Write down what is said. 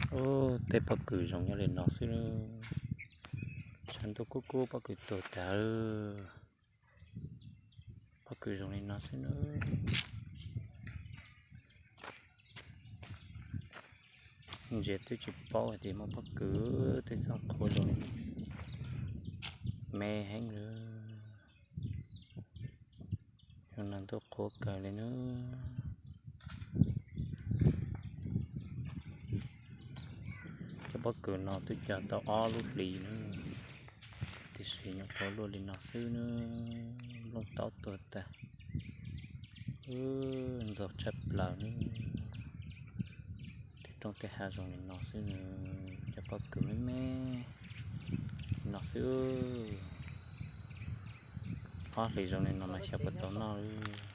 Ub, tej pob kws zoo nyob li no xwb. Tshav ntuj kub kub pob kws tuag tag. Pob kws zoo li no xwb na. Ntsia twb tsis paub hais tias muaj pob kws, tej txoj qhua zoo li no. Me heev li. Zoo no ntuj qhuav kawg li na. Cov pob kws no twb cog tau ob lub hlis na, tiam sis nyuam qhuav luaj li no xwb na. Nplooj taub tuag tag. Ntxaug tshaj plaws na. Tej roob tej hav zoo li no xwb na. Cov pob kws me me li no xwb. Ob hlis zoo li no mas xyov puas tau noj li.